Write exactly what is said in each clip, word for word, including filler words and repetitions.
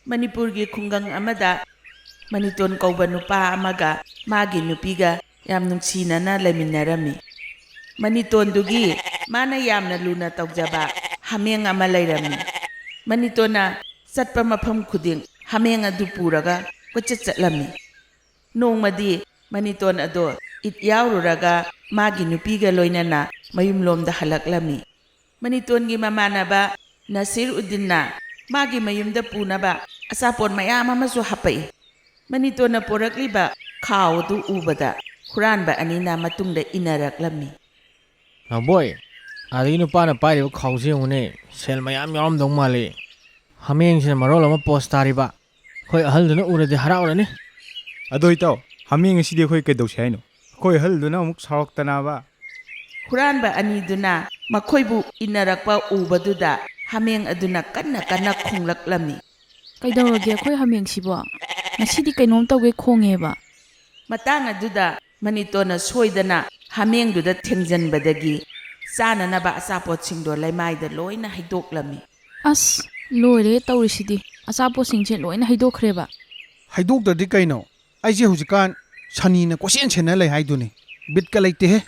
ꯃꯅꯤꯄꯨꯔꯒꯤ ꯈꯨꯡꯒꯪ ꯑꯃꯗ ꯃꯅꯤꯇꯣꯟ ꯀꯧꯕ ꯅꯨꯄꯥ ꯑꯃꯒ ꯃꯥꯒꯤ ꯅꯨꯄꯤꯒ ꯌꯥꯝ ꯅꯨꯡꯁꯤꯅꯅ ꯂꯩꯃꯤꯟꯅꯔꯝꯃꯤ꯫ ꯃꯅꯤꯇꯣꯟꯗꯨꯒꯤ ꯃꯥꯅ ꯌꯥꯝꯅ ꯂꯨꯅ ꯇꯧꯖꯕ ꯍꯥꯃꯦꯡ ꯑꯃ ꯂꯩꯔꯝꯃꯤ꯫ ꯃꯅꯤꯇꯣꯟꯅ ꯆꯠꯄ ꯃꯐꯝ ꯈꯨꯗꯤꯡ ꯍꯥꯃꯦꯡ ꯑꯗꯨ ꯄꯨꯔꯒ ꯀꯣꯏꯆꯠ ꯆꯠꯂꯝꯃꯤ꯫ ꯅꯣꯡꯃꯗꯤ ꯃꯅꯤꯇꯣꯟ ꯑꯗꯣ ꯏꯗ ꯌꯥꯎꯔꯨꯔꯒ ꯃꯥꯒꯤ ꯅꯨꯄꯤꯒ ꯂꯣꯏꯅꯅ ꯃꯌꯨꯝꯂꯣꯝꯗ ꯍꯜꯂꯛꯂꯝꯃꯤ꯫ ꯃꯅꯤꯇꯣꯟꯒꯤ ꯃꯃꯥꯟꯅꯕ ꯅꯁꯤꯔ ꯎꯗꯤꯟꯅ ꯃꯥꯒꯤ ꯃꯌꯨꯝꯗ ꯄꯨꯅꯕ ꯑꯆꯥꯄꯣꯠ ꯃꯌꯥꯝ ꯑꯃꯁꯨ ꯍꯥꯄꯛꯏ꯫ ꯃꯅꯤꯇꯣꯟꯅ ꯄꯣꯔꯛꯂꯤꯕ ꯈꯥꯎ ꯑꯗꯨ ꯎꯕꯗ ꯍꯨꯔꯥꯟꯕ ꯑꯅꯤꯅ ꯃꯇꯨꯡꯗ ꯏꯟꯅꯔꯛꯂꯝꯃꯤ꯫ "ꯅꯥꯎꯕꯣꯏ, ꯑꯥꯗꯒꯤ ꯅꯨꯄꯥꯅ ꯄꯥꯏꯔꯤꯕ ꯈꯥꯎꯁꯤ ꯌꯦꯡꯉꯨꯅꯦ, ꯁꯦꯜ ꯃꯌꯥꯝ ꯌꯥꯎꯔꯝꯗꯧ ꯃꯥꯜꯂꯤ꯫ ꯍꯥꯃꯦꯡꯁꯤꯅ ꯃꯔꯣꯜ ꯑꯃ ꯄꯣꯁ ꯇꯥꯔꯤꯕ, ꯑꯩꯈꯣꯏ ꯑꯍꯜꯗꯨꯅ ꯎꯔꯗꯤ ꯍꯔꯥꯎꯔꯅꯤ꯫" "ꯑꯗꯣ ꯏꯇꯥꯎ, ꯍꯥꯃꯦꯡ ꯑꯁꯤꯗꯤ ꯑꯩꯈꯣꯏ ꯀꯩꯗꯧꯁꯤ ꯍꯥꯏꯅꯣ? ꯑꯩꯈꯣꯏ ꯑꯍꯜꯗꯨꯅ ꯑꯃꯨꯛ ꯁꯥꯎꯔꯛꯇꯅꯕ꯫" ꯍꯨꯔꯥꯟꯕ ꯑꯅꯤꯗꯨꯅ ꯃꯈꯣꯏꯕꯨ ꯏꯟꯅꯔꯛꯄ ꯎꯕꯗꯨꯗ ꯍꯥꯃꯦꯡ ꯑꯗꯨꯅ ꯀꯟꯅ ꯀꯟꯅ ꯈꯣꯡꯂꯛꯂꯝꯃꯤ꯫ "ꯀꯩꯗꯧꯔꯒꯦ ꯑꯩꯈꯣꯏ ꯍꯥꯃꯦꯡꯁꯤꯕꯣ? ꯉꯁꯤꯗꯤ ꯀꯩꯅꯣꯝ ꯇꯧꯒꯦ ꯈꯣꯡꯉꯦꯕ꯫" ꯃꯇꯥꯡ ꯑꯗꯨꯗ ꯃꯅꯤꯇꯣꯟꯅ ꯁꯣꯏꯗꯅ ꯍꯥꯃꯦꯡꯗꯨꯗ ꯊꯦꯡꯖꯟꯕꯗꯒꯤ ꯆꯥꯅꯅꯕ ꯑꯆꯥꯄꯣꯠꯁꯤꯡꯗꯣ ꯂꯩꯃꯥꯏꯗ ꯂꯣꯏꯅ ꯍꯩꯗꯣꯛꯂꯝꯃꯤ꯫ "ꯑꯁ, ꯂꯣꯏꯔꯦ ꯇꯧꯔꯤꯁꯤꯗꯤ, ꯑꯆꯥꯄꯣꯠꯁꯤꯡꯁꯦ ꯂꯣꯏꯅ ꯍꯩꯗꯣꯛꯈ꯭ꯔꯦꯕ꯫" "ꯍꯩꯗꯣꯛꯇ꯭ꯔꯗꯤ ꯀꯩꯅꯣ? ꯑꯩꯁꯦ ꯍꯧꯖꯤꯛꯀꯥꯟ ꯁꯅꯤꯅ ꯀꯣꯏꯁꯦꯟ ꯁꯦꯟꯅ ꯂꯩ ꯍꯥꯏꯗꯨꯅꯤ꯫ ꯕꯤꯠꯀ ꯂꯩꯇꯦꯍꯦ꯫"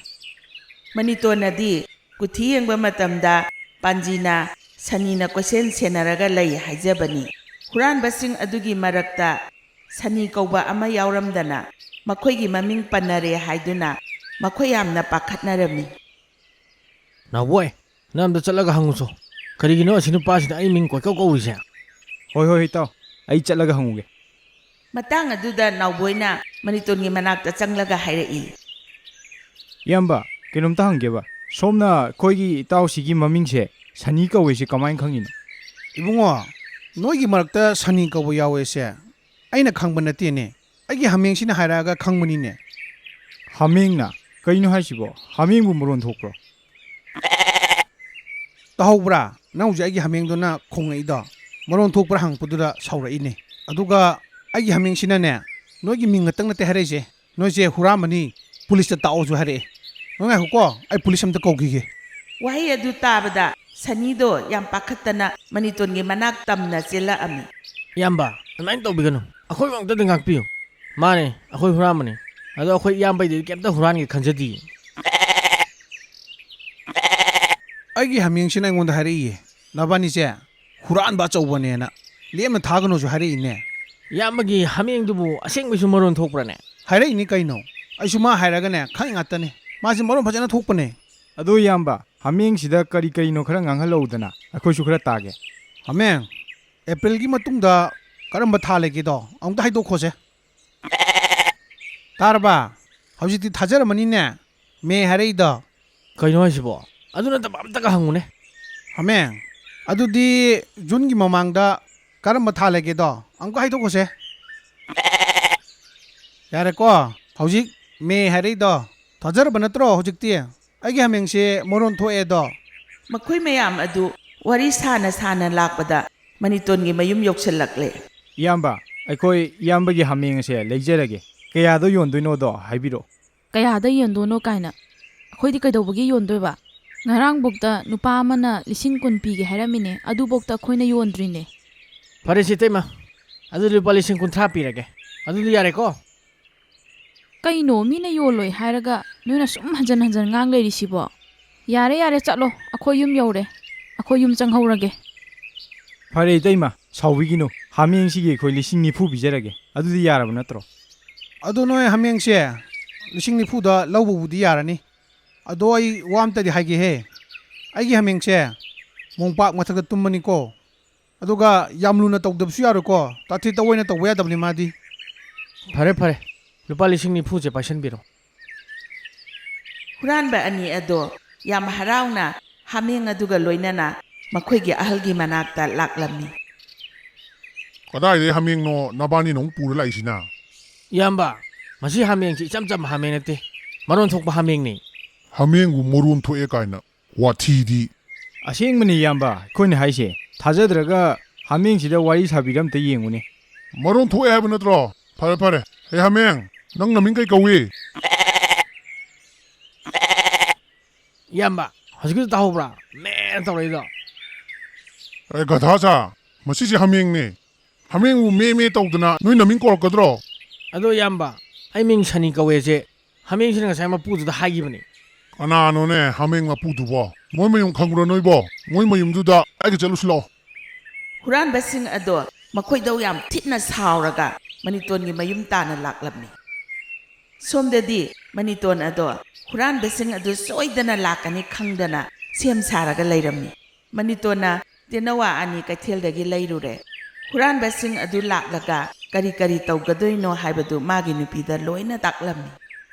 ꯃꯅꯤꯇꯣꯟꯅꯗꯤ ꯀꯨꯊꯤ ꯌꯦꯡꯕ ꯃꯇꯝꯗ ꯄꯥꯟꯖꯤꯅ ꯁꯅꯤꯅ ꯀꯣꯏꯁꯦꯟ ꯁꯦꯟꯅꯔꯒ ꯂꯩ ꯍꯥꯏꯖꯕꯅꯤ꯫ ꯍꯨꯔꯥꯟꯕꯁꯤꯡ ꯑꯗꯨꯒꯤ ꯃꯔꯛꯇ ꯁꯅꯤ ꯀꯧꯕ ꯑꯃ ꯌꯥꯎꯔꯝꯗꯅ ꯃꯈꯣꯏꯒꯤ ꯃꯃꯤꯡ ꯄꯟꯅꯔꯦ ꯍꯥꯏꯗꯨꯅ ꯃꯈꯣꯏ ꯌꯥꯝꯅ ꯄꯥꯈꯠꯅꯔꯝꯃꯤ꯫ "ꯅꯥꯎꯕꯣꯏ, ꯅꯪ ꯑꯝꯇ ꯆꯠꯂꯒ ꯍꯪꯉꯨꯆꯣ꯫ ꯀꯔꯤꯒꯤꯅꯣ ꯑꯁꯤ ꯅꯨꯄꯥꯁꯤꯅ ꯑꯩ ꯃꯤꯡ ꯀꯣꯏꯀꯧ ꯀꯧꯔꯤꯁꯦ?" "ꯍꯣꯏ, ꯍꯣꯏ, ꯏꯇꯥꯎ, ꯑꯩ ꯆꯠꯂꯒ ꯍꯪꯉꯨꯒꯦ꯫" ꯃꯇꯥꯡ ꯑꯗꯨꯗ ꯅꯥꯎꯕꯣꯏꯅ ꯃꯅꯤꯇꯣꯟꯒꯤ ꯃꯅꯥꯛꯇ ꯆꯪꯂꯒ ꯍꯥꯏꯔꯛꯏ꯫ "ꯏꯌꯥꯝꯕ, ꯀꯩꯅꯣꯝꯇ ꯍꯪꯒꯦꯕ꯫ ꯁꯣꯝꯅ ꯑꯩꯈꯣꯏꯒꯤ ꯏꯇꯥꯎꯁꯤꯒꯤ ꯃꯃꯤꯡꯁꯦ ꯁꯅꯤ ꯀꯧꯋꯦꯁꯦ ꯀꯃꯥꯏꯅ ꯈꯪꯉꯤꯅꯣ?" "ꯏꯕꯨꯡꯉꯣ, ꯅꯣꯏꯒꯤ ꯃꯔꯛꯇ ꯁꯅꯤ ꯀꯧꯕ ꯌꯥꯎꯋꯦꯁꯦ ꯑꯩꯅ ꯈꯪꯕ ꯅꯠꯇꯦꯅꯦ꯫ ꯑꯩꯒꯤ ꯍꯥꯃꯦꯡꯁꯤꯅ ꯍꯥꯏꯔꯛꯑꯒ ꯈꯪꯕꯅꯤꯅꯦ꯫" "ꯍꯥꯃꯦꯡꯅ? ꯀꯩꯅꯣ ꯍꯥꯏꯁꯤꯕꯣ? ꯍꯥꯃꯦꯡꯕꯨ ꯃꯔꯣꯟ ꯊꯣꯛꯄ꯭ꯔꯣ?" "ꯇꯥꯍꯧꯕ꯭ꯔꯥ? ꯅꯪ ꯍꯧꯖꯤꯛ ꯑꯩꯒꯤ ꯍꯥꯃꯦꯡꯗꯨꯅ ꯈꯣꯡꯉꯛꯏꯗꯣ? ꯃꯔꯣꯟ ꯊꯣꯛꯄ꯭ꯔꯥ ꯍꯪꯉꯛꯄꯗꯨꯗ ꯁꯥꯎꯔꯛꯏꯅꯦ꯫ ꯑꯗꯨꯒ ꯑꯩꯒꯤ ꯍꯥꯃꯦꯡꯁꯤꯅꯅꯦ, ꯅꯣꯏꯒꯤ ꯃꯤꯡ ꯈꯛꯇꯪ ꯅꯠꯇꯦ ꯍꯥꯏꯔꯛꯏꯁꯦ꯫ ꯅꯣꯏꯁꯦ ꯍꯨꯔꯥꯟꯕꯅꯤ, ꯄꯨꯂꯤꯁꯇ ꯇꯥꯛꯑꯣꯁꯨ ꯍꯥꯏꯔꯛꯑꯦ꯫ ꯅꯣꯏ ꯉꯥꯏꯈꯣꯀꯣ, ꯑꯩ ꯄꯨꯂꯤꯁ ꯑꯝꯇ ꯀꯧꯈꯤꯒꯦ꯫" ꯋꯥꯍꯩ ꯑꯗꯨ ꯇꯥꯕꯗ ꯁꯅꯤꯗꯣ ꯌꯥꯝ ꯄꯥꯈꯠꯇꯅ ꯃꯅꯤꯇꯣꯟꯒꯤ ꯃꯅꯥꯛ ꯇꯝꯅ ꯆꯦꯜꯂꯛꯑꯝꯃꯤ꯫ ꯏꯌꯥꯝꯕ, ꯑꯗꯨꯃꯥꯏꯅ ꯇꯧꯕꯤꯒꯅꯨ꯫ ꯑꯩꯈꯣꯏꯕꯨ ꯑꯃꯨꯛꯇꯗꯤ ꯉꯥꯛꯄꯤꯌꯨ꯫ ꯃꯥꯅꯦ, ꯑꯩꯈꯣꯏ ꯍꯨꯔꯥꯟꯕꯅꯤ꯫ ꯑꯗꯣ ꯑꯩꯈꯣꯏ ꯏꯌꯥꯝꯕꯩꯗꯨꯗꯤ ꯀꯩꯝꯇ ꯍꯨꯔꯥꯟꯒꯦ ꯈꯟꯖꯗꯤꯌꯦ꯫ ꯑꯩꯒꯤ ꯍꯥꯃꯦꯡꯁꯤꯅ ꯑꯩꯉꯣꯟꯗ ꯍꯥꯏꯔꯛꯏꯌꯦ, "ꯅꯕꯥꯅꯤꯁꯦ ꯍꯨꯔꯥꯟꯕ ꯑꯆꯧꯕꯅꯦꯅ, ꯂꯦꯝꯅ ꯊꯥꯒꯅꯨꯁꯨ" ꯍꯥꯏꯔꯛꯏꯅꯦ꯫ ꯏꯌꯥꯝꯕꯒꯤ ꯍꯥꯃꯦꯡꯗꯨꯕꯨ ꯑꯁꯦꯡꯕꯩꯁꯨ ꯃꯔꯣꯟ ꯊꯣꯛꯄ꯭ꯔꯅꯦ? ꯍꯥꯏꯔꯛꯏꯅꯤ ꯀꯩꯅꯣ꯫ ꯑꯩꯁꯨ ꯃꯥ ꯍꯥꯏꯔꯒꯅꯦ ꯈꯪꯉꯤ ꯉꯥꯛꯇꯅꯤ꯫ ꯃꯥꯁꯦ ꯃꯔꯣꯟ ꯐꯖꯅ ꯊꯣꯛꯄꯅꯦ꯫ ꯑꯗꯣ ꯏꯌꯥꯝꯕ, ꯍꯥꯃꯦꯡꯁꯤꯗ ꯀꯔꯤ ꯀꯔꯤꯅꯣ ꯈꯔ ꯉꯥꯡꯍꯜꯂꯛꯎꯗꯅ, ꯑꯩꯈꯣꯏꯁꯨ ꯈꯔ ꯇꯥꯒꯦ꯫ ꯍꯥꯃꯦꯡ, ꯑꯦꯄ꯭ꯔꯤꯜꯒꯤ ꯃꯇꯨꯡꯗ ꯀꯔꯝꯕ ꯊꯥ ꯂꯩꯒꯦꯗꯣ ꯑꯃꯨꯛꯇ ꯍꯥꯏꯗꯣꯛꯈꯣꯁꯦ꯫ ꯇꯥꯔꯕ? ꯍꯧꯖꯤꯛꯇꯤ ꯊꯥꯖꯔꯝꯃꯅꯤꯅꯦ, ꯃꯦ ꯍꯥꯏꯔꯛꯏꯗꯣ꯫ ꯀꯩꯅꯣ ꯍꯥꯏꯁꯤꯕꯣ? ꯑꯗꯨ ꯅꯠꯇꯕ ꯑꯝꯇꯒ ꯍꯪꯉꯨꯅꯦ꯫ ꯍꯥꯃꯦꯡ, ꯑꯗꯨꯗꯤ ꯖꯨꯟꯒꯤ ꯃꯃꯥꯡꯗ ꯀꯔꯝꯕ ꯊꯥ ꯂꯩꯒꯦꯗꯣ ꯑꯃꯨꯛꯀ ꯍꯥꯏꯗꯣꯛꯈꯣꯁꯦ꯫ ꯌꯥꯔꯦꯀꯣ, ꯍꯧꯖꯤꯛ ꯃꯦ ꯍꯥꯏꯔꯛꯏꯗꯣ ꯊꯥꯖꯔꯕ ꯅꯠꯇ꯭ꯔꯣ ꯍꯧꯖꯤꯛꯇꯤ? ꯑꯩꯒꯤ ꯍꯥꯃꯦꯡꯁꯦ ꯃꯔꯣꯟ ꯊꯣꯛꯑꯦꯗꯣ꯫ ꯃꯈꯣꯏ ꯃꯌꯥꯝ ꯑꯗꯨ ꯋꯥꯔꯤ ꯁꯥꯅ ꯁꯥꯅ ꯂꯥꯛꯄꯗ ꯃꯅꯤꯇꯣꯟꯒꯤ ꯃꯌꯨꯝ ꯌꯧꯁꯤꯜꯂꯛꯂꯦ꯫ ꯏꯌꯥꯝꯕ, ꯑꯩꯈꯣꯏ ꯏꯌꯥꯝꯕꯒꯤ ꯍꯥꯃꯦꯡ ꯑꯁꯦ ꯂꯩꯖꯔꯒꯦ꯫ ꯀꯌꯥꯗ ꯌꯣꯟꯗꯣꯏꯅꯣꯗꯣ ꯍꯥꯏꯕꯤꯔꯛꯑꯣ꯫ ꯀꯌꯥꯗ ꯌꯣꯟꯗꯣꯏꯅꯣ ꯀꯥꯏꯅ? ꯑꯩꯈꯣꯏꯗꯤ ꯀꯩꯗꯧꯕꯒꯤ ꯌꯣꯟꯗꯣꯏꯕ? ꯉꯔꯥꯡꯕꯣꯛꯇ ꯅꯨꯄꯥ ꯑꯃꯅ ꯂꯤꯁꯤꯡ ꯀꯨꯟ ꯄꯤꯒꯦ ꯍꯥꯏꯔꯝꯃꯤꯅꯦ, ꯑꯗꯨꯕꯣꯛꯇ ꯑꯩꯈꯣꯏꯅ ꯌꯣꯟꯗ꯭ꯔꯤꯅꯦ꯫ ꯐꯔꯦꯁꯦ ꯏꯇꯩꯃ, ꯑꯗꯨꯗꯤ ꯂꯨꯄꯥ ꯂꯤꯁꯤꯡ ꯀꯨꯟꯊ꯭ꯔꯥ ꯄꯤꯔꯒꯦ꯫ ꯑꯗꯨꯗꯤ ꯌꯥꯔꯦꯀꯣ? ꯀꯩꯅꯣ, ꯃꯤꯅ ꯌꯣꯜꯂꯣꯏ ꯍꯥꯏꯔꯒ ꯅꯣꯏꯅ ꯁꯨꯝ ꯍꯟꯖꯟ ꯍꯟꯖꯟ ꯉꯥꯡ ꯂꯩꯔꯤꯁꯤꯕꯣ? ꯌꯥꯔꯦ, ꯌꯥꯔꯦ, ꯆꯠꯂꯣ, ꯑꯩꯈꯣꯏ ꯌꯨꯝ ꯌꯧꯔꯦ, ꯑꯩꯈꯣꯏ ꯌꯨꯝ ꯆꯪꯍꯧꯔꯒꯦ꯫ ꯐꯔꯦ ꯏꯇꯩꯃ, ꯁꯥꯎꯕꯤꯒꯤꯅꯨ, ꯍꯥꯃꯦꯡꯁꯤꯒꯤ ꯑꯩꯈꯣꯏ ꯂꯤꯁꯤꯡ ꯅꯤꯐꯨ ꯄꯤꯖꯔꯒꯦ, ꯑꯗꯨꯗꯤ ꯌꯥꯔꯕ ꯅꯠꯇ꯭ꯔꯣ? ꯑꯗꯣ ꯅꯣꯏ ꯍꯥꯃꯦꯡꯁꯦ ꯂꯤꯁꯤꯡ ꯅꯤꯐꯨꯗ ꯂꯧꯕꯕꯨꯗꯤ ꯌꯥꯔꯅꯤ꯫ ꯑꯗꯣ ꯑꯩ ꯋꯥ ꯑꯝꯇꯗꯤ ꯍꯥꯏꯒꯦꯍꯦ, ꯑꯩꯒꯤ ꯍꯥꯃꯦꯡꯁꯦ ꯃꯣꯝꯄꯥꯛ ꯃꯊꯛꯇ ꯇꯨꯝꯕꯅꯤꯀꯣ꯫ ꯑꯗꯨꯒ ꯌꯥꯝ ꯂꯨꯅ ꯇꯧꯗꯕꯁꯨ ꯌꯥꯔꯣꯏꯀꯣ, ꯇꯥꯊꯤ ꯇꯧꯑꯣꯏꯅ ꯇꯧꯕ ꯌꯥꯗꯕꯅꯤ ꯃꯥꯗꯤ꯫ ꯐꯔꯦ, ꯐꯔꯦ, ꯂꯨꯄꯥ ꯂꯤꯁꯤꯡ ꯅꯤꯐꯨꯁꯦ ꯄꯥꯏꯁꯟꯕꯤꯔꯣ꯫ ꯍꯨꯔꯥꯟꯕ ꯑꯅꯤ ꯑꯗꯣ ꯌꯥꯝ ꯍꯔꯥꯎꯅ ꯍꯥꯃꯦꯡ ꯑꯗꯨꯒ ꯂꯣꯏꯅꯅ ꯃꯈꯣꯏꯒꯤ ꯑꯍꯜꯒꯤ ꯃꯅꯥꯛꯇ ꯂꯥꯛꯂꯝꯃꯤ꯫ "ꯀꯗꯥꯏꯗꯩ ꯍꯥꯃꯦꯡꯅꯣ ꯅꯕꯥꯅꯤꯅ ꯑꯃꯨꯛ ꯄꯨꯔ ꯂꯥꯛꯏꯁꯤꯅ?" ꯏꯌꯥꯝꯕ, ꯃꯁꯤ ꯍꯥꯃꯦꯡꯁꯤ ꯏꯆꯝ ꯆꯝꯕ ꯍꯥꯃꯦꯡ ꯅꯠꯇꯦ, ꯃꯔꯣꯟ ꯊꯣꯛꯄ ꯍꯥꯃꯦꯡꯅꯤ꯫ "ꯍꯥꯃꯦꯡꯕꯨ ꯃꯔꯣꯟ ꯊꯣꯛꯑꯦ ꯀꯥꯏꯅ, ꯋꯥꯊꯤꯗꯤ!" ꯑꯁꯦꯡꯕꯅꯤ ꯏꯌꯥꯝꯕ, ꯑꯩꯈꯣꯏꯅ ꯍꯥꯏꯁꯦ꯫ ꯊꯥꯖꯗ꯭ꯔꯒ ꯍꯥꯃꯦꯡꯁꯤꯗ ꯋꯥꯔꯤ ꯁꯥꯕꯤꯔ ꯑꯝꯇ ꯌꯦꯡꯉꯨꯅꯦ꯫ "ꯃꯔꯣꯟ ꯊꯣꯛꯑꯦ ꯍꯥꯏꯕ ꯅꯠꯇ꯭ꯔꯣ? ꯐꯔꯦ, ꯐꯔꯦ꯫ ꯍꯦ ꯍꯥꯃꯦꯡ, ꯅꯪ ꯅꯃꯤꯡ ꯀꯩ ꯀꯧꯏ?" ꯏꯌꯥꯝꯕ, ꯍꯧꯖꯤꯛꯀꯤꯗꯣ ꯇꯥꯍꯧꯕ꯭ꯔꯥ? ꯃꯦꯅ ꯇꯧꯔꯛꯏꯗꯣ꯫ "ꯑꯦ ꯒꯙꯥ ꯁꯥ, ꯃꯁꯤꯁꯦ ꯍꯥꯃꯦꯡꯅꯦ꯫ ꯍꯥꯃꯦꯡꯕꯨ ꯃꯦ ꯃꯦ ꯇꯧꯗꯅ ꯅꯣꯏ ꯅꯃꯤꯡ ꯀꯧꯔꯛꯀꯗ꯭ꯔꯣ? ꯑꯗꯣ ꯏꯌꯥꯝꯕ, ꯑꯩ ꯃꯤꯡ ꯁꯅꯤ ꯀꯧꯋꯦꯁꯦ ꯍꯥꯃꯦꯡꯁꯤꯅ ꯉꯁꯥꯏ ꯃꯄꯨꯗꯨꯗ ꯍꯥꯏꯈꯤꯕꯅꯤ꯫ ꯀꯅꯥꯅꯣꯅꯦ ꯍꯥꯃꯦꯡ ꯃꯄꯨꯗꯨꯕꯣ? ꯃꯣꯏ ꯃꯌꯨꯝ ꯈꯪꯕ꯭ꯔꯣ ꯅꯣꯏꯕꯣ? ꯃꯣꯏ ꯃꯌꯨꯝꯗꯨꯗ ꯑꯩꯒ ꯆꯠꯂꯨꯁꯤ ꯂꯥꯛꯑꯣ꯫ ꯍꯨꯔꯥꯟꯕꯁꯤꯡ ꯑꯗꯣ ꯃꯈꯣꯏꯗꯧ ꯌꯥꯝ ꯊꯤꯅ ꯁꯥꯎꯔꯒ ꯃꯅꯤꯇꯣꯟꯒꯤ ꯃꯌꯨꯝ ꯇꯥꯟꯅ ꯂꯥꯛꯂꯝꯃꯤ꯫ ꯁꯣꯝꯗꯗꯤ ꯃꯅꯤꯇꯣꯟ ꯑꯗꯣ ꯍꯨꯔꯥꯟꯕꯁꯤꯡ ꯑꯗꯨ ꯁꯣꯏꯗꯅ ꯂꯥꯛꯀꯅꯤ ꯈꯪꯗꯅ ꯁꯦꯝ ꯁꯥꯔꯒ ꯂꯩꯔꯝꯃꯤ꯫ ꯃꯅꯤꯇꯣꯟꯅ ꯇꯦꯅꯋꯥ ꯑꯅꯤ ꯀꯩꯊꯦꯜꯗꯒꯤ ꯂꯩꯔꯨꯔꯦ꯫ ꯍꯨꯔꯥꯟꯕꯁꯤꯡ ꯑꯗꯨ ꯂꯥꯛꯂꯒ ꯀꯔꯤ ꯀꯔꯤ ꯇꯧꯒꯗꯣꯏꯅꯣ ꯍꯥꯏꯕꯗꯨ ꯃꯥꯒꯤ ꯅꯨꯄꯤꯗ ꯂꯣꯏꯅ ꯇꯥꯛꯂꯝꯃꯤ꯫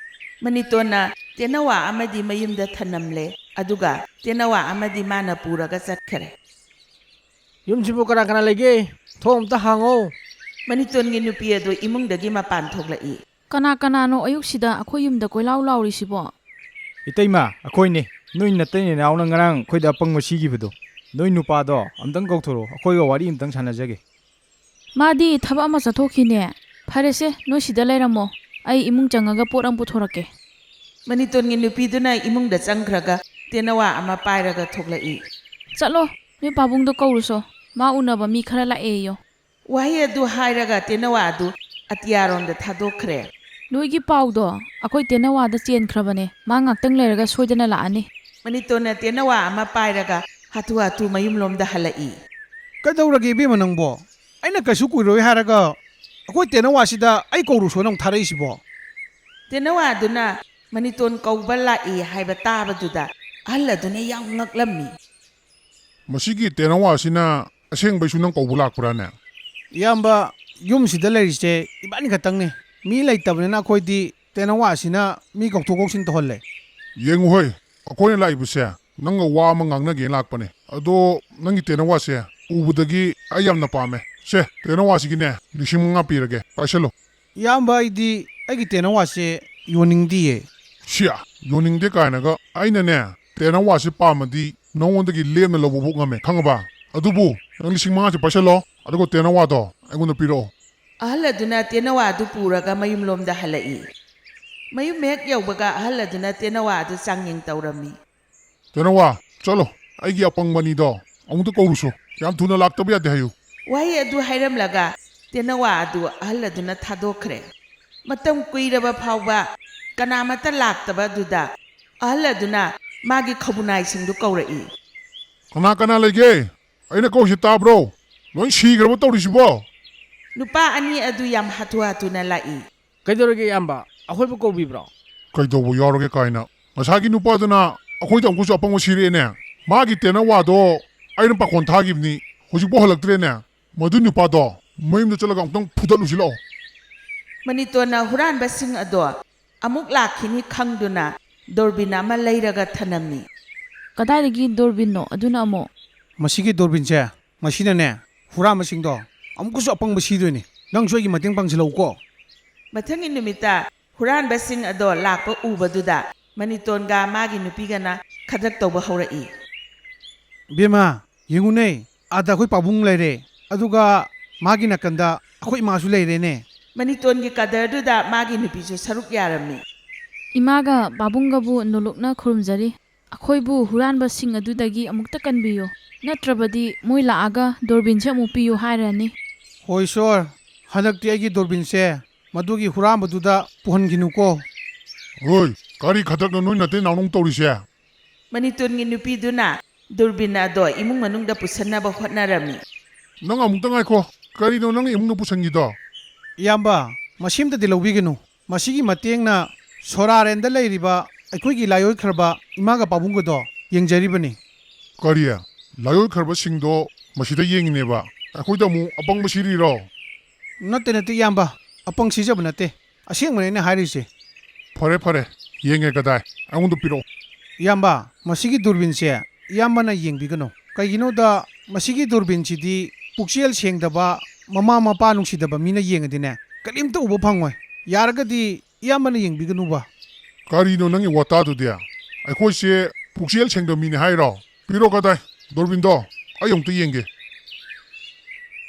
ꯃꯅꯤꯇꯣꯟꯅ ꯇꯦꯅꯋꯥ ꯑꯃꯗꯤ ꯃꯌꯨꯝꯗ ꯊꯅꯝꯂꯦ, ꯑꯗꯨꯒ ꯇꯦꯅꯋꯥ ꯑꯃꯗꯤ ꯃꯥꯅ ꯄꯨꯔꯒ ꯆꯠꯈꯔꯦ꯫ ꯌꯨꯝꯁꯤꯕꯨ ꯀꯅꯥ ꯀꯅꯥ ꯂꯩꯒꯦ? ꯊꯣꯡ ꯑꯝꯇ ꯍꯥꯡꯉꯣ꯫ ꯃꯅꯤꯇꯣꯟꯒꯤ ꯅꯨꯄꯤ ꯑꯗꯨ ꯏꯃꯨꯡꯗꯒꯤ ꯃꯄꯥꯟ ꯊꯣꯛꯂꯛꯏ꯫ ꯀꯅꯥ ꯀꯅꯥꯅꯣ ꯑꯌꯨꯛꯁꯤꯗ ꯑꯩꯈꯣꯏ ꯌꯨꯝꯗ ꯀꯣꯏꯂꯥꯎ ꯂꯥꯎꯔꯤꯁꯤꯕꯣ? ꯏꯇꯩꯃ, ꯑꯩꯈꯣꯏꯅꯦ꯫ ꯅꯣꯏ ꯅꯇꯩ ꯅꯅꯥꯎꯅ ꯉꯔꯥꯡ ꯑꯩꯈꯣꯏꯗ ꯑꯄꯪꯕ ꯁꯤꯈꯤꯕꯗꯣ꯫ ꯅꯣꯏ ꯅꯨꯄꯥꯗꯣ ꯑꯝꯇꯪ ꯀꯧꯊꯣꯔꯛꯑꯣ, ꯑꯩꯈꯣꯏꯒ ꯋꯥꯔꯤ ꯑꯝꯇꯪ ꯁꯥꯟꯅꯖꯒꯦ꯫ ꯃꯥꯗꯤ ꯊꯕꯛ ꯑꯃ ꯆꯠꯊꯣꯛꯈꯤꯅꯦ꯫ ꯐꯔꯦꯁꯦ, ꯅꯣꯏ ꯁꯤꯗ ꯂꯩꯔꯝꯃꯣ, ꯑꯩ ꯏꯃꯨꯡ ꯆꯪꯉꯒ ꯄꯣꯠ ꯑꯃ ꯄꯨꯊꯣꯔꯛꯀꯦ꯫ ꯃꯅꯤꯇꯣꯟꯒꯤ ꯅꯨꯄꯤꯗꯨꯅ ꯏꯃꯨꯡꯗ ꯆꯪꯈ꯭ꯔꯒ ꯇꯦꯅꯋꯥ ꯑꯃ ꯄꯥꯏꯔꯒ ꯊꯣꯛꯂꯛꯏ꯫ ꯆꯠꯂꯣ, ꯅꯣꯏ ꯄꯥꯕꯨꯡꯗꯣ ꯀꯧꯔꯨꯁꯣ, ꯃꯥ ꯎꯅꯕ ꯃꯤ ꯈꯔ ꯂꯥꯛꯑꯦꯌꯣ꯫ ꯋꯥꯍꯩ ꯑꯗꯨ ꯍꯥꯏꯔꯒ ꯇꯦꯅꯋꯥ ꯑꯗꯨ ꯑꯇꯤꯌꯥꯔꯣꯝꯗ ꯊꯥꯗꯣꯛꯈ꯭ꯔꯦ꯫ ꯅꯣꯏꯒꯤ ꯄꯥꯎꯗꯣ ꯑꯩꯈꯣꯏ ꯇꯦꯅꯋꯥꯗ ꯆꯦꯟꯈ꯭ꯔꯕꯅꯦ, ꯃꯥ ꯉꯥꯛꯇꯪ ꯂꯩꯔꯒ ꯁꯣꯏꯗꯅ ꯂꯥꯛꯑꯅꯤ꯫ ꯃꯅꯤꯇꯣꯟꯅ ꯇꯦꯅꯋꯥ ꯑꯃ ꯄꯥꯏꯔꯒ ꯍꯥꯊꯨ ꯍꯥꯊꯨ ꯃꯌꯨꯝꯂꯣꯝꯗ ꯍꯜꯂꯛꯏ꯫ ꯀꯩꯗꯧꯔꯒꯦ ꯏꯕꯦꯝꯃ ꯅꯪꯕꯣ? ꯑꯩꯅ ꯀꯩꯁꯨ ꯀꯨꯏꯔꯣꯏ ꯍꯥꯏꯔꯒ ꯑꯩꯈꯣꯏ ꯇꯦꯅꯋꯥꯁꯤꯗ ꯑꯩ ꯀꯧꯔꯨꯁꯣꯅ ꯑꯃꯨꯛ ꯊꯥꯔꯛꯏꯁꯤꯕꯣ? ꯇꯦꯅꯋꯥ ꯑꯗꯨꯅ ꯃꯅꯤꯇꯣꯟ ꯀꯧꯕ ꯂꯥꯛꯏ ꯍꯥꯏꯕ ꯇꯥꯕꯗꯨꯗ ꯑꯍꯜ ꯑꯗꯨꯅ ꯌꯥꯝ ꯉꯛꯂꯝꯃꯤ꯫ ꯃꯁꯤꯒꯤ ꯇꯦꯅꯋꯥꯁꯤꯅ ꯑꯁꯦꯡꯕꯩꯁꯨ ꯅꯪ ꯀꯧꯕ ꯂꯥꯛꯄ꯭ꯔꯥꯅꯦ? ꯏꯌꯥꯝꯕ, ꯌꯨꯝꯁꯤꯗ ꯂꯩꯔꯤꯁꯦ ꯏꯕꯥꯅꯤ ꯈꯛꯇꯪꯅꯤ꯫ ꯃꯤ ꯂꯩꯇꯕꯅꯤꯅ ꯑꯩꯈꯣꯏꯗꯤ ꯇꯦꯅꯋꯥꯁꯤꯅ ꯃꯤ ꯀꯧꯊꯣꯛ ꯀꯧꯁꯤꯟ ꯇꯧꯍꯜꯂꯦ꯫ ꯌꯦꯡꯉꯨ ꯍꯣꯏ, ꯑꯩꯈꯣꯏꯅ ꯂꯥꯛꯏꯕꯁꯦ ꯅꯪꯒ ꯋꯥ ꯑꯃ ꯉꯥꯡꯅꯒꯦꯅ ꯂꯥꯛꯄꯅꯦ꯫ ꯑꯗꯣ ꯅꯪꯒꯤ ꯇꯦꯅꯋꯥꯁꯦ ꯎꯕꯗꯒꯤ ꯑꯩ ꯌꯥꯝꯅ ꯄꯥꯝꯃꯦ꯫ ꯁꯦ, ꯇꯦꯅꯋꯥꯁꯤꯒꯤꯅꯦ ꯂꯤꯁꯤꯡ ꯃꯉꯥ ꯄꯤꯔꯒꯦ, ꯄꯥꯏꯁꯜꯂꯨ꯫ ꯏꯌꯥꯝꯕ, ꯑꯩꯗꯤ ꯑꯩꯒꯤ ꯇꯦꯅꯋꯥꯁꯦ ꯌꯣꯟꯅꯤꯡꯗꯤꯌꯦ꯫ ꯁꯤꯌꯥ, ꯌꯣꯟꯅꯤꯡꯗꯦ ꯀꯥꯏꯅꯒ꯫ ꯑꯩꯅꯅꯦ ꯇꯦꯅꯋꯥꯁꯦ ꯄꯥꯝꯃꯗꯤ ꯅꯉꯣꯟꯗꯒꯤ ꯂꯦꯝꯅ ꯂꯧꯕꯐꯥꯎ ꯉꯝꯃꯦ, ꯈꯪꯉꯕ? ꯑꯗꯨꯕꯨ ꯅꯪ ꯂꯤꯁꯤꯡ ꯃꯉꯥꯁꯦ ꯄꯥꯏꯁꯜꯂꯣ, ꯑꯗꯨꯒ ꯇꯦꯅꯋꯥꯗꯣ ꯑꯩꯉꯣꯟꯗ ꯄꯤꯔꯛꯑꯣ꯫ ꯑꯍꯜ ꯑꯗꯨꯅ ꯇꯦꯅꯋꯥ ꯑꯗꯨ ꯄꯨꯔꯒ ꯃꯌꯨꯝꯂꯣꯝꯗ ꯍꯜꯂꯛꯏ꯫ ꯃꯌꯨꯝ ꯍꯦꯛ ꯌꯧꯕꯒ ꯑꯍꯜ ꯑꯗꯨꯅ ꯇꯦꯅꯋꯥ ꯑꯗꯨ ꯆꯥꯡꯌꯦꯡ ꯇꯧꯔꯝꯃꯤ꯫ ꯇꯦꯅꯋꯥ, ꯆꯠꯂꯣ, ꯑꯩꯒꯤ ꯑꯄꯪꯕ ꯑꯅꯤꯗꯣ ꯑꯃꯨꯛꯇ ꯀꯧꯔꯨꯁꯣ꯫ ꯌꯥꯝ ꯊꯨꯅ ꯂꯥꯛꯇꯕ ꯌꯥꯗꯦ ꯍꯥꯏꯌꯨ꯫ ꯋꯥꯍꯩ ꯑꯗꯨ ꯍꯥꯏꯔꯝꯂꯒ ꯇꯦꯅꯋꯥ ꯑꯗꯨ ꯑꯍꯜ ꯑꯗꯨꯅ ꯊꯥꯗꯣꯛꯈ꯭ꯔꯦ꯫ ꯃꯇꯝ ꯀꯨꯏꯔꯕ ꯐꯥꯎꯕ ꯀꯅꯥꯃꯠꯇ ꯂꯥꯛꯇꯕ ꯑꯗꯨꯗ ꯑꯍꯜ ꯑꯗꯨꯅ ꯃꯥꯒꯤ ꯈꯧꯕꯨꯅꯥꯏꯁꯤꯡꯗꯨ ꯀꯧꯔꯛꯏ꯫ "ꯀꯅꯥ ꯀꯅꯥ ꯂꯩꯒꯦ? ꯑꯩꯅ ꯀꯧꯔꯤꯁꯤ ꯇꯥꯕ꯭ꯔꯣ? ꯂꯣꯏ ꯁꯤꯈ꯭ꯔꯕ ꯇꯧꯔꯤꯁꯤꯕꯣ?" ꯅꯨꯄꯥ ꯑꯅꯤ ꯑꯗꯨ ꯌꯥꯝ ꯍꯥꯊꯨ ꯍꯥꯊꯨꯅ ꯂꯥꯛꯏ꯫ "ꯀꯩꯗꯧꯔꯒꯦ ꯏꯌꯥꯝꯕ? ꯑꯩꯈꯣꯏꯕꯨ ꯀꯧꯕꯤꯕ꯭ꯔꯣ?" "ꯀꯩꯗꯧꯕ ꯌꯥꯎꯔꯒꯦ ꯀꯥꯏꯅ꯫ ꯉꯁꯥꯏꯒꯤ ꯅꯨꯄꯥꯗꯨꯅ ꯑꯩꯈꯣꯏꯗ ꯑꯃꯨꯛꯀꯁꯨ ꯑꯄꯪꯕ ꯁꯤꯔꯛꯑꯦꯅꯦ꯫ ꯃꯥꯒꯤ ꯇꯦꯅꯋꯥꯗꯣ ꯑꯩꯅ ꯄꯥꯈꯣꯟ ꯊꯥꯈꯤꯕꯅꯤ, ꯍꯧꯖꯤꯛꯐꯥꯎ ꯍꯜꯂꯛꯇ꯭ꯔꯦꯅꯦ꯫ ꯃꯗꯨ ꯅꯨꯄꯥꯗꯣ ꯃꯌꯨꯝꯗ ꯆꯠꯂꯒ ꯑꯃꯨꯛꯇꯪ ꯐꯨꯗꯠꯂꯨꯁꯤ ꯂꯥꯛꯑꯣ꯫" ꯃꯅꯤꯇꯣꯟꯅ ꯍꯨꯔꯥꯟꯕꯁꯤꯡ ꯑꯗꯣ ꯑꯃꯨꯛ ꯂꯥꯛꯈꯤꯅꯤ ꯈꯪꯗꯨꯅ ꯗꯣꯔꯕꯤꯟ ꯑꯃ ꯂꯩꯔꯒ ꯊꯅꯝꯃꯤ꯫ "ꯀꯗꯥꯏꯗꯒꯤ ꯗꯣꯔꯕꯤꯟꯅꯣ ꯑꯗꯨꯅ ꯑꯃꯨꯛ?" "ꯃꯁꯤꯒꯤ ꯗꯣꯔꯕꯤꯟꯁꯦ, ꯃꯁꯤꯅꯅꯦ, ꯍꯨꯔꯥꯟꯕꯁꯤꯡꯗꯣ ꯑꯃꯨꯛꯀꯁꯨ ꯑꯄꯪꯕ ꯁꯤꯗꯣꯏꯅꯤ꯫ ꯅꯪꯁꯨ ꯑꯩꯒꯤ ꯃꯇꯦꯡ ꯄꯥꯡꯁꯤꯜꯂꯛꯎꯀꯣ꯫" ꯃꯊꯪꯒꯤ ꯅꯨꯃꯤꯠꯇ ꯍꯨꯔꯥꯟꯕꯁꯤꯡ ꯑꯗꯣ ꯂꯥꯛꯄ ꯎꯕꯗꯨꯗ ꯃꯅꯤꯇꯣꯟꯒ ꯃꯥꯒꯤ ꯅꯨꯄꯤꯒꯅ ꯈꯗ꯭ꯔꯛ ꯇꯧꯕ ꯍꯧꯔꯛꯏ꯫ "ꯕꯦꯝꯃ, ꯌꯦꯡꯉꯨꯅꯦ, ꯑꯥꯗ ꯑꯩꯈꯣꯏ ꯄꯥꯕꯨꯡ ꯂꯩꯔꯦ, ꯑꯗꯨꯒ ꯃꯥꯒꯤ ꯅꯥꯀꯟꯗ ꯑꯩꯈꯣꯏ ꯏꯃꯥꯁꯨ ꯂꯩꯔꯦꯅꯦ꯫" ꯃꯅꯤꯇꯣꯟꯒꯤ ꯀꯗꯔꯗꯨꯗ ꯃꯥꯒꯤ ꯅꯨꯄꯤꯁꯨ ꯁꯔꯨꯛ ꯌꯥꯔꯝꯃꯤ꯫ "ꯏꯃꯥꯒ ꯄꯥꯕꯨꯡꯒꯕꯨ ꯅꯣꯂꯨꯛꯅ ꯈꯨꯔꯨꯝꯖꯔꯤ꯫ ꯑꯩꯈꯣꯏꯕꯨ ꯍꯨꯔꯥꯟꯕꯁꯤꯡ ꯑꯗꯨꯗꯒꯤ ꯑꯃꯨꯛꯇ ꯀꯟꯕꯤꯌꯨ, ꯅꯠꯇ꯭ꯔꯕꯗꯤ ꯃꯣꯏ ꯂꯥꯛꯑꯒ ꯗꯣꯔꯕꯤꯟꯁꯦ ꯑꯃꯨꯛ ꯄꯤꯌꯨ ꯍꯥꯏꯔꯅꯤ꯫" "ꯍꯣꯏ ꯏꯁꯣꯔ, ꯍꯟꯗꯛꯇꯤ ꯑꯩꯒꯤ ꯗꯣꯔꯕꯤꯟꯁꯦ ꯃꯗꯨꯒꯤ ꯍꯨꯔꯥꯟꯕꯗꯨꯗ ꯄꯨꯍꯟꯈꯤꯅꯨꯀꯣ꯫" "ꯍꯣꯏ, ꯀꯔꯤ ꯈꯗ꯭ꯔꯛꯅꯣ ꯅꯣꯏ ꯅꯇꯩ ꯅꯥꯎꯅ ꯇꯧꯔꯤꯁꯦ?" ꯃꯅꯤꯇꯣꯟꯒꯤ ꯅꯨꯄꯤꯗꯨꯅ ꯗꯨꯔꯕꯤꯟ ꯑꯗꯣ ꯏꯃꯨꯡ ꯃꯅꯨꯡꯗ ꯄꯨꯁꯟꯅꯕ ꯍꯣꯠꯅꯔꯝꯃꯤ꯫ "ꯅꯪ ꯑꯃꯨꯛꯇ ꯉꯥꯏꯈꯣ, ꯀꯔꯤꯅꯣ ꯅꯪꯅ ꯏꯃꯨꯡꯗ ꯄꯨꯁꯟꯈꯤꯗꯣ?" "ꯏꯌꯥꯝꯕ, ꯃꯁꯤꯝꯇꯗꯤ ꯂꯧꯕꯤꯒꯅꯨ꯫ ꯃꯁꯤꯒꯤ ꯃꯇꯦꯡꯅ ꯁꯣꯔꯥꯔꯦꯟꯗ ꯂꯩꯔꯤꯕ ꯑꯩꯈꯣꯏꯒꯤ ꯂꯥꯏꯑꯣꯏꯈ꯭ꯔꯕ ꯏꯃꯥꯒ ꯄꯥꯕꯨꯡꯒꯗꯣ ꯌꯦꯡꯖꯔꯤꯕꯅꯤ꯫" "ꯀꯔꯤ? ꯂꯥꯏꯑꯣꯏꯈ꯭ꯔꯕꯁꯤꯡꯗꯣ ꯃꯁꯤꯗ ꯌꯦꯡꯉꯤꯅꯦꯕ? ꯑꯩꯈꯣꯏꯗ ꯑꯃꯨꯛ ꯑꯄꯪꯕ ꯁꯤꯔꯤꯔꯣ?" "ꯅꯠꯇꯦ, ꯅꯠꯇꯦ, ꯏꯌꯥꯝꯕ, ꯑꯄꯪ ꯁꯤꯖꯕ ꯅꯠꯇꯦ꯫ ꯑꯁꯦꯡꯕꯅꯦ ꯑꯩꯅ ꯍꯥꯏꯔꯤꯁꯦ꯫" "ꯐꯔꯦ, ꯐꯔꯦ, ꯌꯦꯡꯉꯦ ꯀꯗꯥꯏ, ꯑꯩꯉꯣꯟꯗ ꯄꯤꯔꯛꯑꯣ꯫" "ꯏꯌꯥꯝꯕ, ꯃꯁꯤꯒꯤ ꯗꯨꯔꯕꯤꯟꯁꯦ ꯏꯌꯥꯝꯕꯅ ꯌꯦꯡꯕꯤꯒꯅꯨ꯫ ꯀꯩꯒꯤꯅꯣꯗ ꯃꯁꯤꯒꯤ ꯗꯨꯔꯕꯤꯟꯁꯤꯗꯤ ꯄꯨꯛꯆꯦꯜ ꯁꯦꯡꯗꯕ, ꯃꯃꯥ ꯃꯄꯥ ꯅꯨꯡꯁꯤꯗꯕ ꯃꯤꯅ ꯌꯦꯡꯉꯗꯤꯅꯦ, ꯀꯔꯤꯝꯇ ꯎꯕ ꯐꯪꯉꯣꯏ꯫ ꯌꯥꯔꯒꯗꯤ ꯏꯌꯥꯝꯕꯅ ꯌꯦꯡꯕꯤꯒꯅꯨꯕ꯫" "ꯀꯔꯤꯅꯣ ꯅꯪꯒꯤ ꯋꯥꯇꯥꯗꯨꯗꯤ? ꯑꯩꯈꯣꯏꯁꯦ ꯄꯨꯛꯆꯦꯜ ꯁꯦꯡꯗꯕ ꯃꯤꯅꯦ ꯍꯥꯏꯔꯣ? ꯄꯤꯔꯣ ꯀꯗꯥꯏ ꯗꯣꯔꯕꯤꯟꯗꯣ, ꯑꯩ ꯑꯃꯨꯛꯇ ꯌꯦꯡꯒꯦ꯫"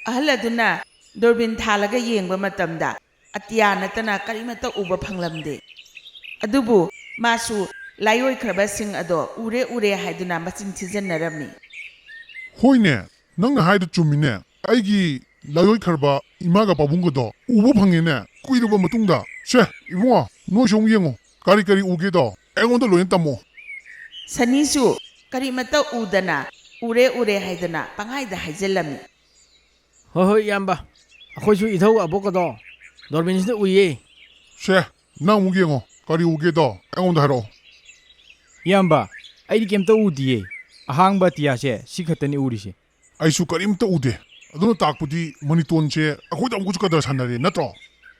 ꯑꯍꯜ ꯑꯗꯨꯅ ꯗꯣꯔꯕꯤꯟ ꯊꯥꯜꯂꯒ ꯌꯦꯡꯕ ꯃꯇꯝꯗ ꯑꯇꯤꯌꯥ ꯅꯠꯇꯅ ꯀꯔꯤꯃꯠꯇ ꯎꯕ ꯐꯪꯂꯝꯗꯦ꯫ ꯑꯗꯨꯕꯨ ꯃꯥꯁꯨ ꯂꯥꯏꯑꯣꯏꯈ꯭ꯔꯕꯁꯤꯡ ꯑꯗꯣ ꯎꯔꯦ ꯎꯔꯦ ꯍꯥꯏꯗꯨꯅ ꯃꯆꯤꯟ ꯊꯤꯖꯤꯟꯅꯔꯝꯃꯤ꯫ "ꯍꯣꯏꯅꯦ, ꯅꯪꯅ ꯍꯥꯏꯗꯨ ꯆꯨꯝꯃꯤꯅꯦ꯫ ꯑꯩꯒꯤ ꯂꯥꯏꯑꯣꯏꯈ꯭ꯔꯕ ꯏꯃꯥꯒ ꯄꯥꯕꯨꯡꯒꯗꯣ ꯎꯕ ꯐꯪꯉꯦꯅꯦ, ꯀꯨꯏꯔꯕ ꯃꯇꯨꯡꯗ꯫ ꯁꯦ, ꯏꯕꯨꯡꯉꯣ, ꯅꯣꯏꯁꯨ ꯑꯃꯨꯛ ꯌꯦꯡꯉꯣ, ꯀꯔꯤ ꯀꯔꯤ ꯎꯒꯦꯗꯣ ꯑꯩꯉꯣꯟꯗ ꯂꯣꯏꯅ ꯇꯝꯃꯣ꯫ ꯁꯅꯤꯁꯨ ꯀꯔꯤꯃꯠꯇ ꯎꯗꯅ "ꯎꯔꯦ, ꯎꯔꯦ" ꯍꯥꯏꯗꯅ ꯄꯪꯍꯥꯏꯗ ꯍꯥꯏꯖꯤꯜꯂꯝꯃꯤ꯫ ꯍꯣꯏ, ꯍꯣꯏ, ꯏꯌꯥꯝꯕ꯫ ꯑꯩꯈꯣꯏꯁꯨ ꯏꯙꯧ ꯑꯕꯣꯛꯀꯗꯣ ꯗꯣꯔꯕꯤꯟꯁꯤꯗ ꯎꯏꯌꯦ꯫ ꯁꯦ, ꯅꯪ ꯑꯃꯨꯛ ꯌꯦꯡꯉꯣ, ꯀꯔꯤ ꯎꯒꯦꯗꯣ ꯑꯩꯉꯣꯟꯗ ꯍꯥꯏꯔꯛꯑꯣ꯫ ꯏꯌꯥꯝꯕ, ꯑꯩꯗꯤ ꯀꯩꯝꯇ ꯎꯗꯤꯌꯦ꯫ ꯑꯍꯥꯡꯕ ꯑꯇꯤꯌꯥꯁꯦ ꯁꯤ ꯈꯛꯇꯅꯤ ꯎꯔꯤꯁꯦ꯫ ꯑꯩꯁꯨ ꯀꯔꯤꯝꯇ ꯎꯗꯦ꯫ ꯑꯗꯨꯅ ꯇꯥꯛꯄꯗꯤ ꯃꯅꯤꯇꯣꯟꯁꯦ ꯑꯩꯈꯣꯏꯗ ꯑꯃꯨꯛꯀꯁꯨ ꯀꯗꯔ ꯁꯥꯟꯅꯔꯦ ꯅꯠꯇ꯭ꯔꯣ?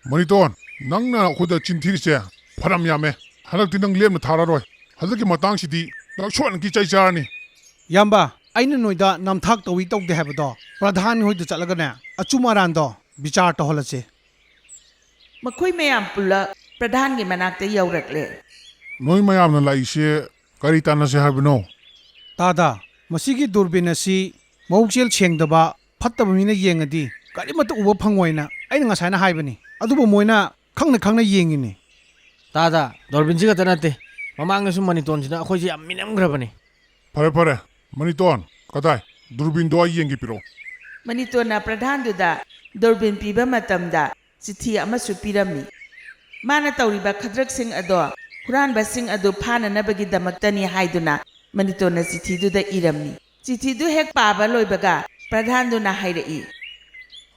ꯃꯅꯤꯇꯣꯟ, ꯅꯪꯅ ꯑꯩꯈꯣꯏꯗ ꯆꯤꯟ ꯊꯤꯔꯤꯁꯦ ꯐꯅꯌꯥꯝ ꯌꯥꯝꯃꯦ꯫ ꯍꯟꯗꯛꯇꯤ ꯅꯪ ꯂꯦꯝꯅ ꯊꯥꯔꯔꯣꯏ꯫ ꯍꯟꯗꯛꯀꯤ ꯃꯇꯥꯡꯁꯤꯗꯤ ꯅꯪ ꯁꯣꯏꯗꯅꯀꯤ ꯆꯩ ꯆꯥꯔꯅꯤ꯫ ꯏꯌꯥꯝꯕ, ꯑꯩꯅ ꯅꯣꯏꯗ ꯅꯝꯊꯥꯛ ꯇꯧꯏ ꯇꯧꯗꯦ ꯍꯥꯏꯕꯗꯣ ꯄ꯭ꯔꯙꯥꯟ ꯍꯣꯏꯗ ꯆꯠꯂꯒꯅꯦ, ꯑꯆꯨꯝ ꯑꯔꯥꯟꯗꯣ ꯕꯤꯆꯥꯔ ꯇꯧꯍꯜꯂꯁꯤ꯫ ꯃꯈꯣꯏ ꯃꯌꯥꯝ ꯄꯨꯜꯂꯞ ꯄ꯭ꯔꯙꯥꯟꯒꯤ ꯃꯅꯥꯛꯇ ꯌꯧꯔꯛꯂꯦ꯫ ꯅꯣꯏ ꯃꯌꯥꯝꯅ ꯂꯥꯛꯏꯁꯦ ꯀꯔꯤ ꯇꯥꯟꯅꯁꯦ ꯍꯥꯏꯕꯅꯣ? ꯇꯥꯗ, ꯃꯁꯤꯒꯤ ꯗꯨꯔꯕꯤꯟ ꯑꯁꯤ ꯃꯕꯨꯛꯆꯦꯜ ꯁꯦꯡꯗꯕ, ꯐꯠꯇꯕ ꯃꯤꯅ ꯌꯦꯡꯉꯗꯤ ꯀꯔꯤꯃꯠꯇ ꯎꯕ ꯐꯪꯉꯣꯏꯅ ꯑꯩꯅ ꯉꯁꯥꯏꯅ ꯍꯥꯏꯕꯅꯤ, ꯑꯗꯨꯕꯨ ꯃꯣꯏꯅ ꯈꯪꯅ ꯈꯪꯅ ꯌꯦꯡꯉꯤꯅꯤ꯫ ꯇꯥꯗ, ꯗꯣꯔꯕꯤꯟꯁꯤ ꯈꯛꯇ ꯅꯠꯇꯦ, ꯃꯃꯥꯡꯗꯁꯨ ꯃꯅꯤꯇꯣꯟꯁꯤꯅ ꯑꯩꯈꯣꯏꯁꯦ ꯌꯥꯝ ꯃꯤꯅꯝꯈ꯭ꯔꯕꯅꯤ꯫ ꯐꯔꯦ, ꯐꯔꯦ, ꯃꯅꯤꯇꯣꯟ, ꯀꯗꯥꯏ? ꯗꯨꯔꯕꯤꯟꯗꯣ ꯑꯩ ꯌꯦꯡꯒꯦ, ꯄꯤꯔꯛꯑꯣ꯫ ꯃꯅꯤꯇꯣꯟꯅ ꯄ꯭ꯔꯙꯥꯟꯗꯨꯗ ꯗꯨꯔꯕꯤꯟ ꯄꯤꯕ ꯃꯇꯝꯗ ꯆꯤꯊꯤ ꯑꯃꯁꯨ ꯄꯤꯔꯝꯃꯤ꯫ ꯃꯥꯅ ꯇꯧꯔꯤꯕ ꯈꯗ꯭ꯔꯛꯁꯤꯡ ꯑꯗꯣ ꯍꯨꯔꯥꯟꯕꯁꯤꯡ ꯑꯗꯨ ꯐꯥꯅꯅꯕꯒꯤꯗꯃꯛꯇꯅꯤ ꯍꯥꯏꯗꯨꯅ ꯃꯅꯤꯇꯣꯟꯅ ꯆꯤꯊꯤꯗꯨꯗ ꯏꯔꯝꯃꯤ꯫ ꯆꯤꯊꯤꯗꯨ ꯍꯦꯛ ꯄꯥꯕ ꯂꯣꯏꯕꯒ ꯄ꯭ꯔꯙꯥꯟꯗꯨꯅ ꯍꯥꯏꯔꯛꯏ꯫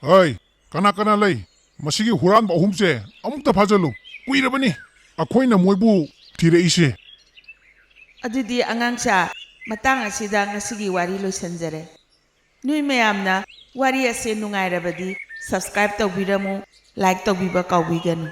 ꯍꯩ, ꯀꯅꯥ ꯀꯅꯥ ꯂꯩ? ꯃꯁꯤꯒꯤ ꯍꯨꯔꯥꯟꯕ ꯑꯍꯨꯝꯁꯦ ꯑꯃꯨꯛꯇ ꯐꯥꯖꯜꯂꯨ꯫ ꯀꯨꯏꯔꯕꯅꯤ ꯑꯩꯈꯣꯏꯅ ꯃꯣꯏꯕꯨ ꯊꯤꯔꯛꯏꯁꯦ꯫ ꯑꯗꯨꯗꯤ ꯑꯉꯥꯡꯁꯥ, ꯃꯇꯥꯡ ꯑꯁꯤꯗ ꯉꯁꯤꯒꯤ ꯋꯥꯔꯤ ꯂꯣꯏꯁꯤꯟꯖꯔꯦ꯫ ꯅꯣꯏ ꯃꯌꯥꯝꯅ ꯋꯥꯔꯤ ꯑꯁꯦ ꯅꯨꯡꯉꯥꯏꯔꯕꯗꯤ subscribe ꯇꯧꯕꯤꯔꯝꯃꯨ, like ꯇꯧꯕꯤꯕ ꯀꯥꯎꯕꯤꯒꯅꯨ꯫